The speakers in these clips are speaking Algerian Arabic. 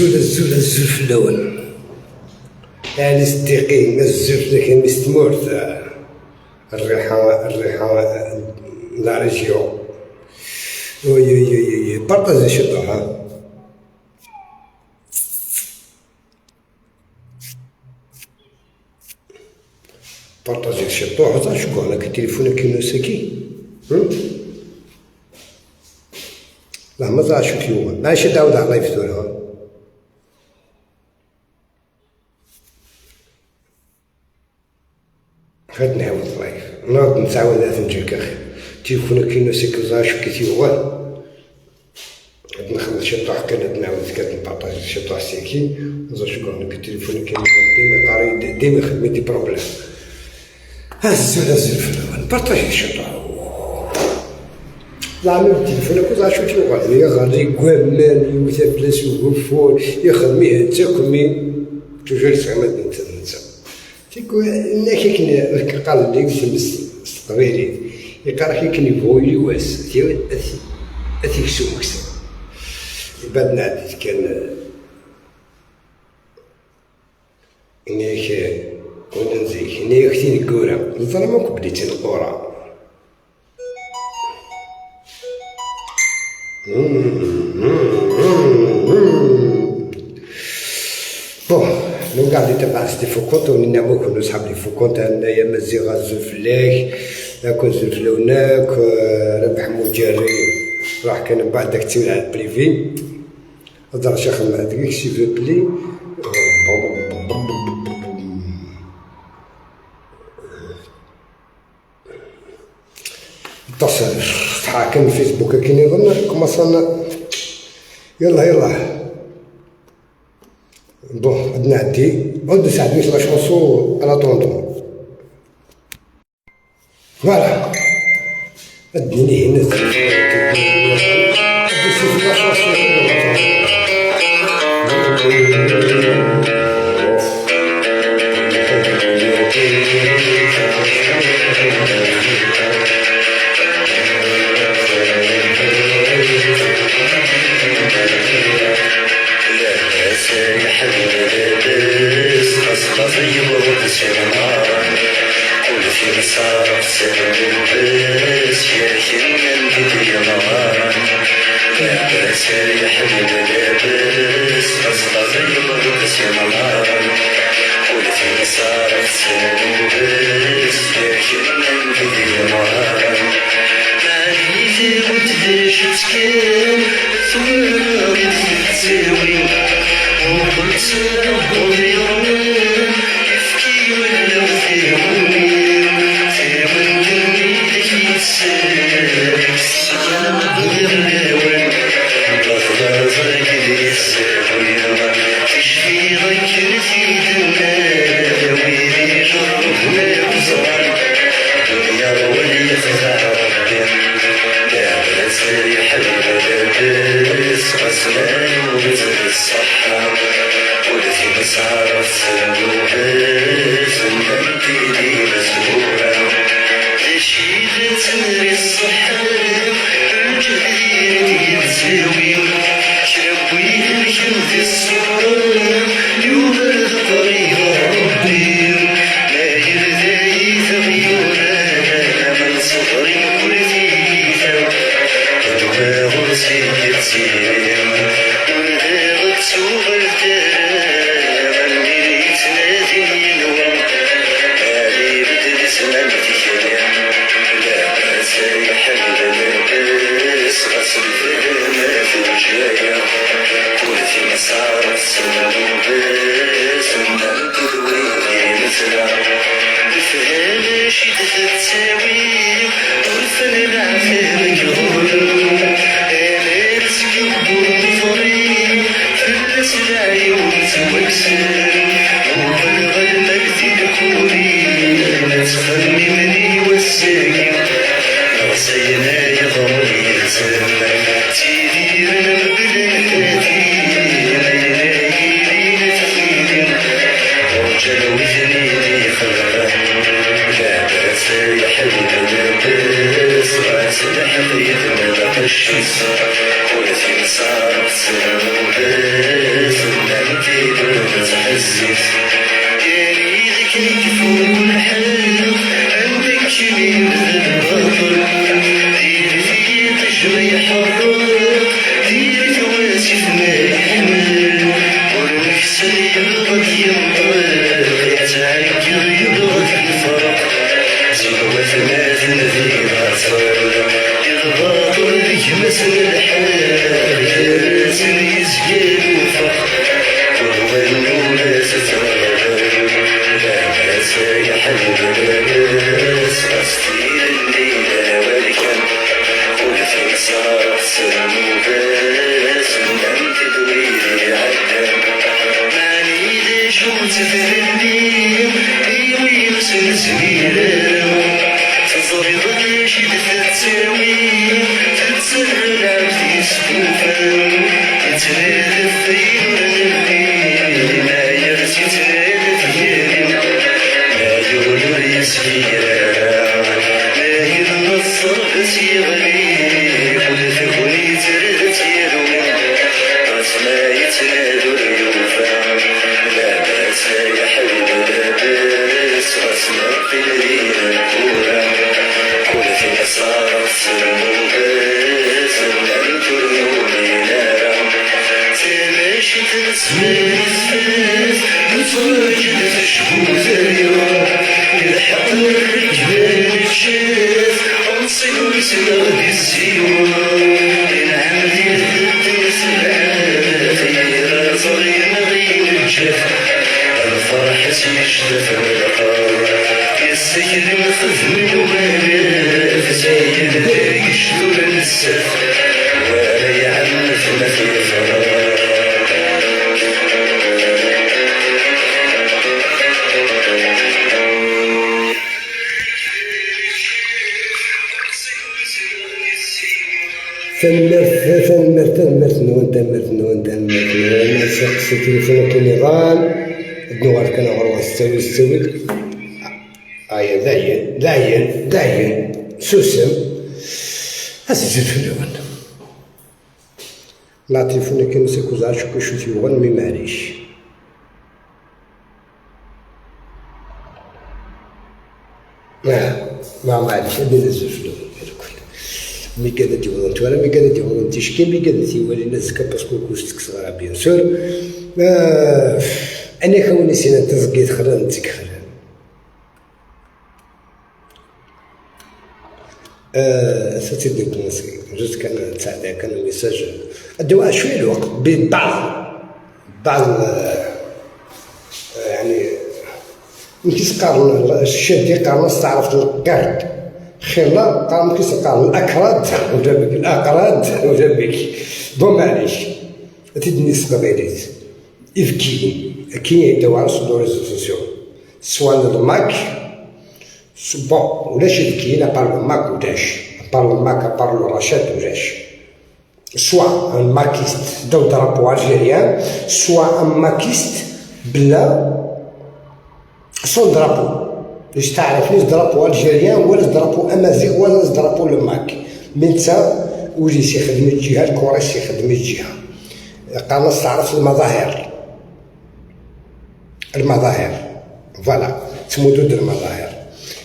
الزول الزول الزول في اللون يعني صديقي الزول لكن مستمورت الريحة الريحة la région. oui oui oui partagez شطوحة. partagez شطوحة. شكون هناك التليفون كينو ساكي؟ لا ما زال شو كيو ماشي داود على live ثورة. غاد نعاود live ناض نتعاود نجيك اخي تليفون كينو ساكي زال شو كيتيوغال. غاد نخلص شي طاح كان نعاود كنبارطاجي شي طاح ساكي. زال شكون هناك التليفون كينو ديما قاري ديما يخدم des problèmes. هزو هزو في الاول بارطاجي شي طاح زعما التليفون كوزا شو تيوغال يغري كوامان يوثا فلاس وقفور يخدمي تاكمي toujours زعما انت انت تيكو كي قال لي القبيلي يقرا كي كان يبغوا يواس اثيك سوكس بعد نعدي كان إنيك وننزيك إنيك تينكورا الظلمة كبديتي القورة. bon من قاعد يتبع des faux comptes ونعمو كنا صحاب les faux comptes يا مزيغ الزفلاك ياك الزفلوناك ربح مجري راح كان بعد داك تسير على ال privé هضر شيخ مع ديك s'il vous plaît. اتصل تحاكم فيسبوك كاين يظن كوماسون. يلا يلا bon غادي نعدي عود ساعدني la chanson en attendant. voilà اديني هنا la chanson. الشمس. ولكن صارت سنة. الزيت يا ذاك يكفون الحق عندك شني الباطل دير في تجمع يحرق دير تواسف ما يحمل والمكسر يبغض ينطلق يتعكر يبغض يفرق زهوة ما تنذي الباطل يمس الحال يرسل يزقل وفق وهو النور ستغرب لا سيحل لاباس أستير الليلة والكم قلت صارت سنوباس لم تدويري عدم معني ذا شو تفرني ايوي سنزميل تزري ضلش تتساوي تتسرع في سكوفا تتنادى في الليل ما يرسي تنادى في ما يغلو يسير ما ينصر يغلي قل تكوني ترد يروي ما يتنادى اليوفا لا باس يا حبيبي لا باس غسنا في الليل الكورة كل صارت سنوباس لم ترنوني نارا تماشي تنسمس نتفرج تشكو زايرة الحق الرجال تشاف انصي ويسلغ السيوة العمدي تسمع صغير غير الجف الفرح سيشتف والقار يسكن خدم وغالف سيد يشتر السف ولا يعمل في فرار. تنمرت تنمرت تنمرت نون تنمرت نون تنمرت نون سقسي تليفونك النظام الدوار كان غروة ستوي ستوي هيا داين داين داين سوسم أسجل في الأول لا تليفونك كان سيكوز عشق شو تيوغن مي معليش ما معليش هادي نزل في الأول مي كذا تيوغن توالى مي كذا تيوغن تيشكي مي كذا تيولي الناس parce que كوش تكسر bien sûr. انا كوني سينا تزقيت خلان تزق خلان c'était des conseils juste كان تاع كان message ادوا شوية الوقت ببعض بعض يعني مكيس قارن الشاب قارن تعرف القرد خير لا قارن مكيس قارن الاكراد ولا بك الاقراد ولا بك bon معليش تدني قبيليت إفكي كي يدور sur les réseaux sociaux soit الماك bon ولاش إفكي à part الماك ولاش à part الماك à part رشاد ولاش soit un makiste دو drapeau algérien soit un makiste بلا sans drapeau باش تعرف ليش drapeau algérien ولا drapeau امازيغ ولا drapeau الماك من تا وليس يخدم الجهة الكوريس يخدم الجهة قناص تعرف المظاهر المظاهر voilà تمدد المظاهر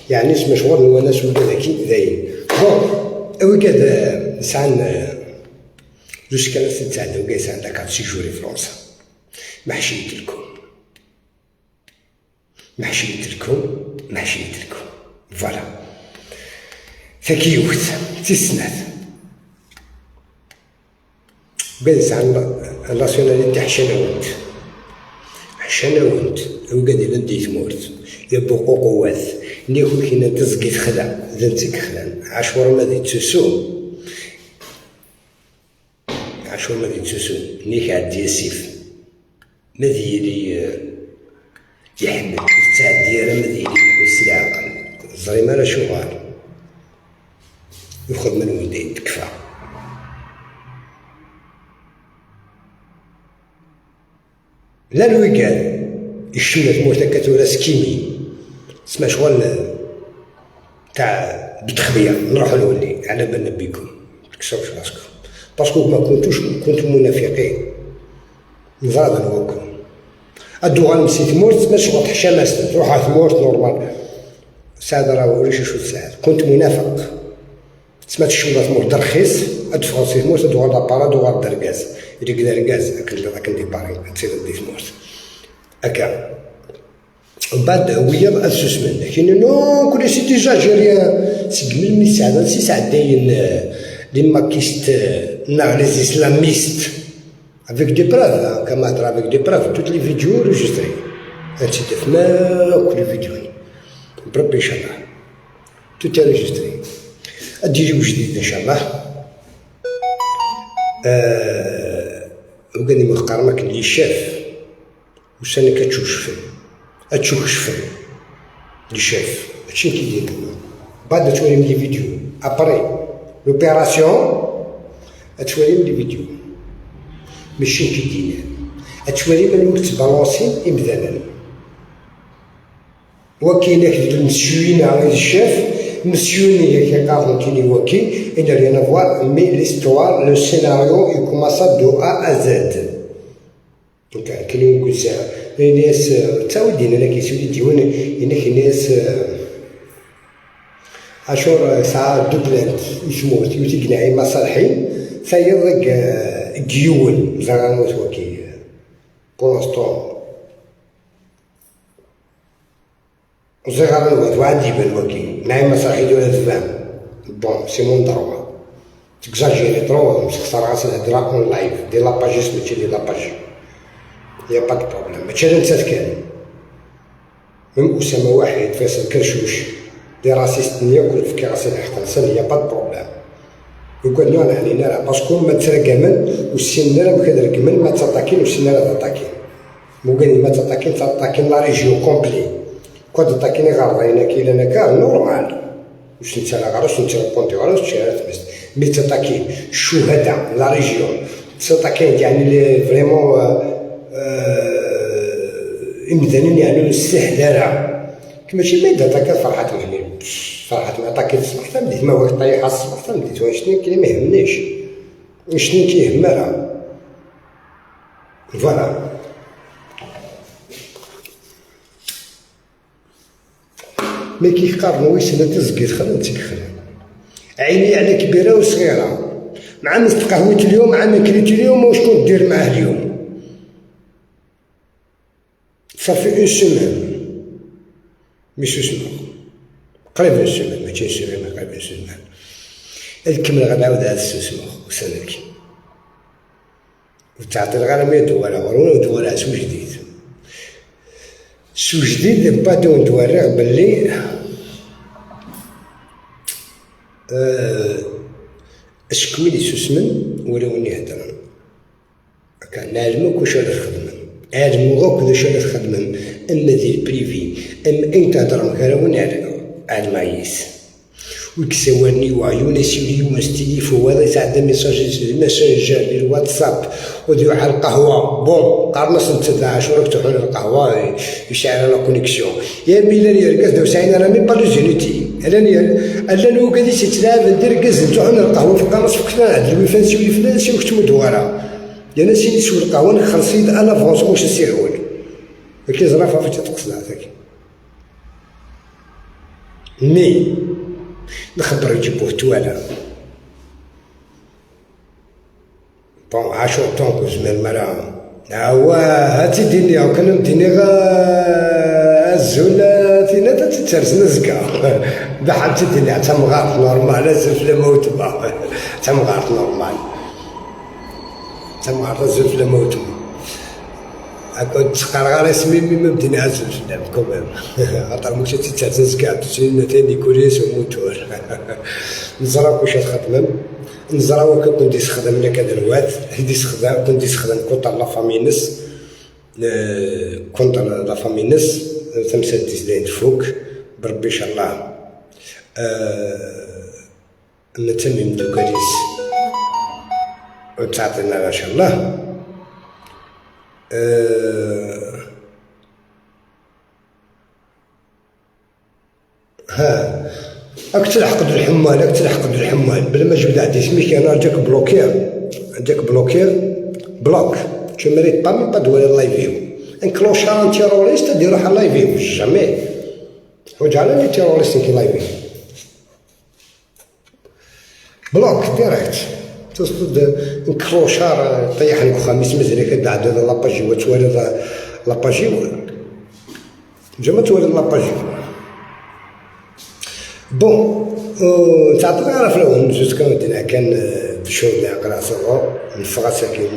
يعني اسم شغل وناس ولا ذكي ذاين bon وكاد سعن جوج كانت تاع وكاس عندك كات séjour فرنسا ما حشيت لكم ما حشيت لكم ما حشيت لكم voilà ثكيوت تسنات قال عن nationalité حشناونت حشناونت وقال إلا ديت مورت يا بوقو قوات نيكو كينا تزقيت خلا ذنتك خلان عاشور ما دي تسوسو عاشور ما دي تسوسو نيك عدي السيف ما ديالي يحمل التعدي راه ما ديالي يحبس العقل زريمة راه شغال يخدم من وين يتكفى. لا الويكان يشمل موتا كتورا سكيمي تسمى شغل تاع بالتخبيه نروحو نولي على بالنا بيكم تكسروش راسكم parce que ما كنتوش كنتو منافقين نزاد نوكم ادوغال مسي ثمورت ما شغل تحشى تروح ثمورت normal. سعد راه وريش شو سعد كنت منافق. سمعت الشوطة ثمورت رخيص ادفع سي ثمورت ادوغال لابارا دوغال دركاز يديك دركاز اكل دي باري تصير دي ثمورت هكا. وبعد ويا اسوس منك كاين non كل c'est des Algériens سي من سعد سي سعدين les makistes نا les islamistes avec des preuves كما هضر avec des preuves toutes les vidéos enregistrées هادشي تفما كل فيديو بربي ان شاء الله tout enregistré. اديري جديد ان شاء الله. وقالي مقارنة les chefs وسنة كتشوف اتشوف شفن les chefs هادشي كيدير. بعد توريهم les vidéos après l'opération توريهم les vidéos ماشي كيدير توري من وقت balancer امذانا وكاين هاك المسيوين الشيف مسيوني كيقارن كيني وكي il n'a rien à voir mais l'histoire le scénario il commence de A à Z. donc كاين يقول ساعة الناس تاودين انا كيسولي ديوان هناك الناس عاشور ساعة deux plaintes يسموه يوتي قناعي مصالحي فيض ديون زعما وكي pour l'instant زغرا نوات وعندي يبان وكي نعيم مصالحي دولة تفهم bon c'est mon droit t'exagérer trop خسر راسي الهضرة en live دير la page سميتي دير la page y a pas de problème. ماشي غير نتا كان même أسامة واحد فيصل كرشوش des racistes ياكل في كراسي الحق نسال y a pas de problème. يقول نو علينا راه parce que ما ترقمن والسن راه ما كترقمن ما تطاكين والسن راه تطاكين موكاني ما تطاكين تطاكين la région complète كون تطاكين غارضينا كي لنا كاع normal واش نتا لا غارس نتا بونتي غارس تشارت mais تطاكين الشهداء la région تطاكين يعني vraiment إمدانين يعني السهلة ماشي ما يدها تاكا فرحات مهني فرحات مع تاكي الصباح تمديت ما هو طيحة الصباح تمديت واش كي ما يهمنيش شنو كيهم راه voilà. mais كيقارنوا ويسنا تزكيت خلنا تيخلع عيني على كبيرة وصغيرة مع من تقهويت اليوم مع من كليت اليوم وشكون دير معاه اليوم صافي une semaine مش سمع قريب une semaine ماشي سيمانه قريب une semaine الكمل غنعاود هذا السوسمة وسنك وتعطي الغرامية دوالة غرونة ودوالة سو جديد سو جديد بادو ندوريغ باللي اشكويلي سوسمن ولا وني هدرن هكا نعلمك واش راه تخدم علموك واش راه تخدم اما ديال بريفي اما انت تهضر غير وني على ويكسواني وعيوني سيولي ومستيفو وهذا يتعدى ميساج ميساجر الواتساب وديو على القهوة bon قرنص انت عاشور تروحون للقهوة يشعل la connexion يا ميلان يا ركاز دو سعينا راه même pas les unités الا لو غادي تتلعب ندير كاز تروحون للقهوة في قرنص فكنا عند الويفان سيولي فلان سيولي كتمد ورا يا ناس يسول القهوة نخلصيد انا فرونس واش نسيحول كي زرافة فاش تقصد هذاك مي نخبر يجيبوه توالا بون عاشور طونكو زمان مرا هو هاتي ديني او كان ديني غا الزولة تينا تترسنا زكا بحال تديني حتى مغارط نورمال الزفلة موتبة حتى مغارط نورمال حتى مغارط الزفلة موتبة كنت تقرا غير اسمي ما بدينا عزوز نلعب كوميم خاطر مشيت تتعزز كاع تسينا تاني كوليس وموتور نزرا واش تخدم نزرا كنت يستخدم لك هذا الواد يستخدم كنت يستخدم contre la famille نس contre la famille نس تمسات ديزلاين فوق بربي ان شاء الله نتمم دوكاليس وتعطينا ان شاء الله. ها راك تلحق الحمال راك تلحق الحمال بلا ما جبد عندي سميك انا جاك bloqué جاك bloqué bloque tu mérites pas même pas de voir la live. un clochard, un terroriste دير روح live jamais. وجعل les terroristes كي live bloque direct. تصد un clochard طيح لك خميس مازال كدعد هذا la page وتوالي la page jamais توالي la page. Bon, تعطينا عرف لو juste كان كان بشو اللي قرا صغر نفغا كاين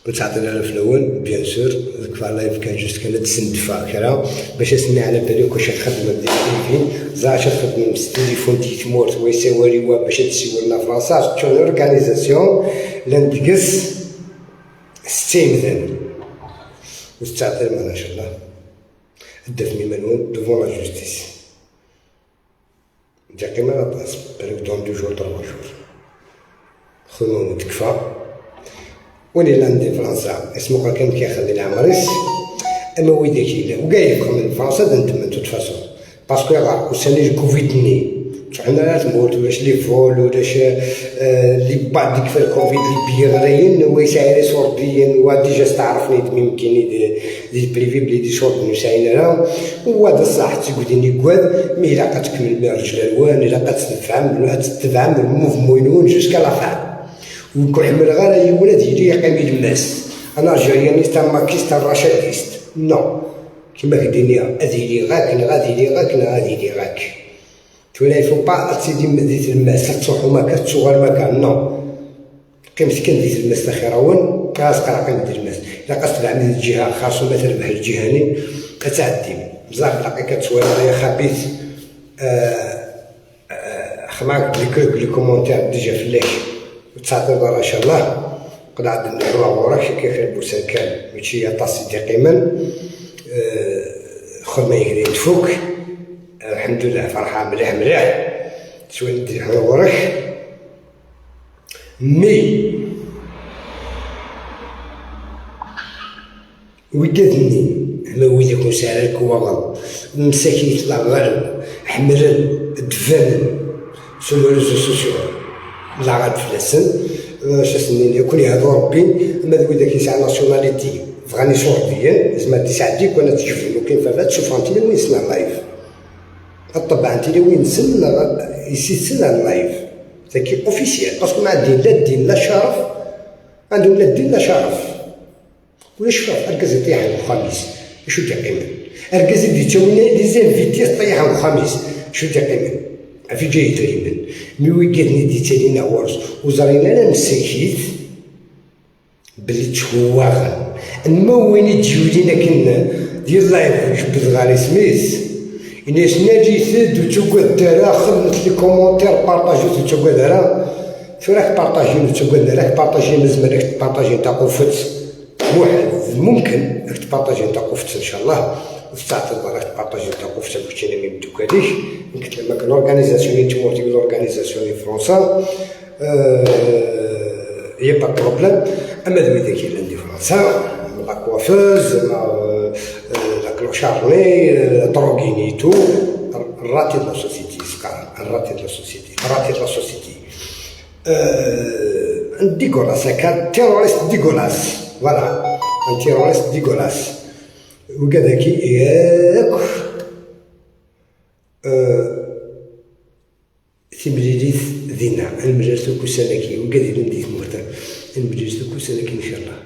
وتعطينا في الاول bien sûr. ذاك live كان juste كان تسندفا كرا باش اسني على بالي كلشي تخدم ديال التليفون زعما تخدم التليفون تي تمورت ويساوالي باش تسولنا فرنسا تشون organisation لاندكس ستين ذن وتعطي ان شاء الله الدفن منون devant la justice. جا كيما لا بالك dans 2 jours, 3 jours خدمو تكفى. وين لاندي فرنسا اسمو كان كيخلي العمريس اما ويدا كي وكاع يبقى من فرنسا دنت toute façon parce que غا وساني الكوفيد ني عندنا لا تموت ولاش les vols ولاش اللي بعد ديك في الكوفيد les billets غاليين ويسعي سورديين و déjà استعرفني يمكن des privé بلي دي شورت نساعين راه وهذا الصح تيقول كواد mais الا تكمل من رجل الوان الا تفهم تتفهم ال mouvement jusqu'à la fin. ويكون حمل غير يولد يجي يقيم الماس انا algérianiste, makiste, rachadiste, non. كيما كديني غادي لي غاك غادي لي غاك غادي لي غاك تولا il faut pas تسيدي ديت الماس تروحو ما كتشغل ما كان non. قيمت كان ديت الماس خيراون كاس قرا قيمة ديال الماس الا قصت العمل الجهة خاصو مثلا بحال الجهاني كتعدي بزاف باقي كتسوى يا خبيث. خماك les commentaires déjà في اللاك وتعطي ان شاء الله قد عندنا نحو غورك كيف بوسان كان ماشي طاسي دي قيما خدمة يكري تفوك الحمد لله فرحة مليح مليح سوى ندير غورك mais وقدني ما ويد يكون سعرك وغل مساكين يطلع غرب حمرن دفن sur les réseaux sociaux لا غاد فلاسن اش سنين يكون يهضر ربي اما ذوي داك يسعى nationalité فغاني سورديين زعما تساعديك وانا تشوف كاين فافات تشوف انت وين سنا live الطبع انت وين سن يسي سن live ذاكي officiel parce que ما عندي لا الدين لا شرف عندهم لا الدين لا شرف ولا شرف. اركز يطيح الخميس شو دي قيمة اركز دي تاوينا les invités طيح الخميس شو دي قيمة في جاي تريمن mais ويقدني دي تالينا ورس وزارينا لا مساكيت بلي تشواغن اما وين تجولينا كنا ديال live جبد غالي سميس الناس ناجي ثد وتقعد دارا خدمت les commentaires بارطاجي وتقعد دارا فراك بارطاجي وتقعد دارا بارطاجي مزمان راك بارطاجي نتا قفت واحد ممكن راك تبارطاجي نتا قفت ان شاء الله وتعطي راك تبارطاجي نتا قفت باش انا ما يبدوكاليش قلت لما كان l'organisation تمورتي l'organisation فرنسا y a pas problème. اما ذوي ذاك اللي عندي فرنسا la coiffeuse مع la clocharde droguée tout raté de la société raté de la société raté de la société un dégueulasse un terroriste dégueulasse voilà un terroriste dégueulasse وكذا كي ياك تمليليت دينا المجلس كوسانكي وكذا نديت مهتم المجلس كوسانكي ان شاء الله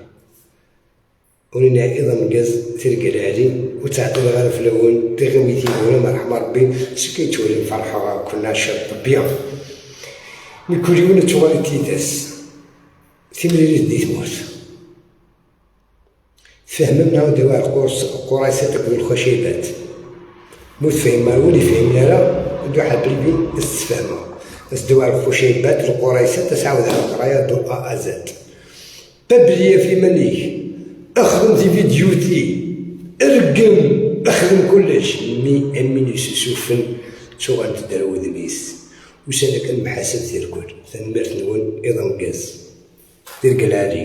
ونينا ايضا غاز تلقى العالي وتعطي غير في الاول تغميتي ولا مرحبا ربي سكي تولي فرحه كنا شرط بيان نكون يوم تغالي تيداس تمليليت ديت موت فهمنا ودوا قريصة تقول الخشيبات مو تفهم ما ولي فهمنا لا دو حبيبي استفهموا دوا الخشيبات القريصة تسعود على القراية de A à Z تبلية في منيك اخدم في فيديوتي ارقم اخدم كلش mais امين يسوفن سواء تدرو ذميس وسنة كان محاسب ديال الكل ثنمرت نون ايضا غاز دير قلالي.